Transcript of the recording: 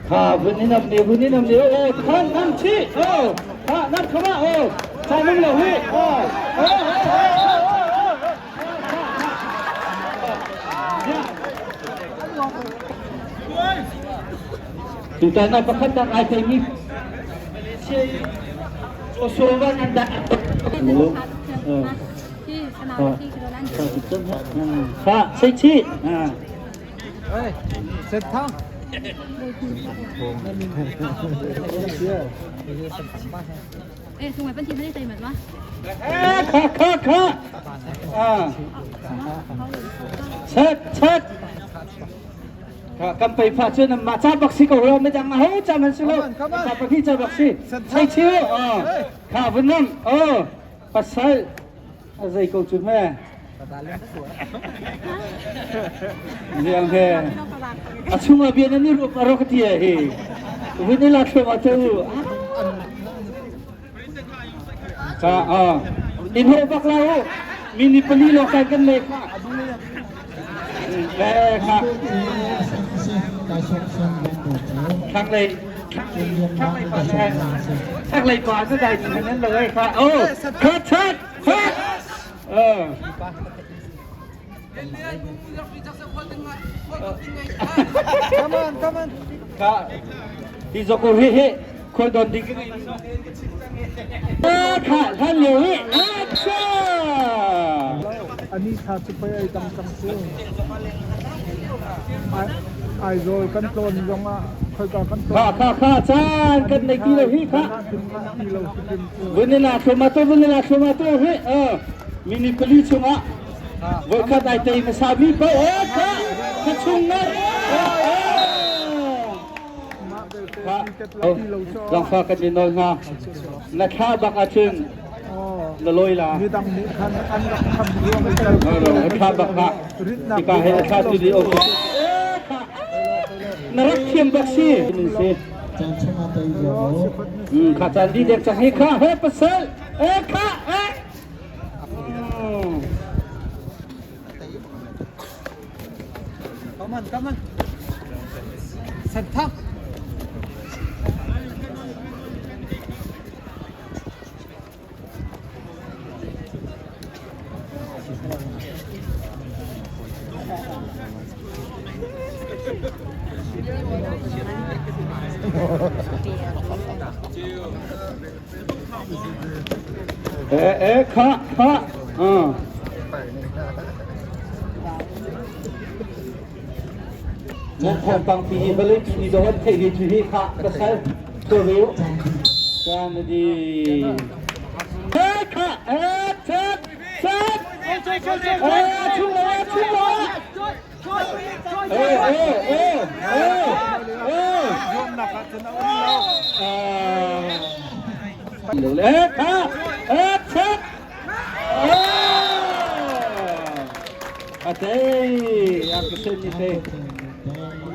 Kha vun in am ne vun in am ne o khan nam chi o kha nam khama o kha nam lo hi o o Tutan ah pakhat tak ai theimi Joshua nan dah Kha sei chi Set thang. Kha kha kha Chat chat Kan pei fa cu nan mah ca bak si ko lo midang aho ca man si lo ca bak hi ca bak si sei chiu kha vun nam o pasal a zei ko cu me Liang he a chung ah bia nan i rup aro ka ti hi vun i la thluam ah cu ka a in ho bak la u mi ni pali lo kai kan le kha le kha thlanglei thlanglei pa thlanglei pa cu dai nan lo ai kha o kha chat kha Come on, come on. Kha ti zok hi hi khual don ding kha hlan lio hi acha Ani tha chu pei ai dang cang cu. Aizawl kan tlawn zong ah khoika kan tlawn. Kha kha kha chan kan nei ti lo hi kha. Vunila thloma to vunila thloma to hi mini pali chungah voikhat ai tei hmasa mi paoh kha kha chung ngai Langfa kan in nawl hna na thla bak ahcun na lawi la midang nih khan an rak kham na thla bak ha ika he a thla tu di o na rak thiam bak si si kha chan di dek chang hi kha he pasal e kha e Come on, come on. Sentap. Eh eh kha kha Mong thong pang pi hi vale pi ni do an thei hi chu hi kha pasal to riu kan di kha eh chat chat eh chung lo chung lo eh eh eh eh eh eh kha eh chat Ate, ang kasi ni te.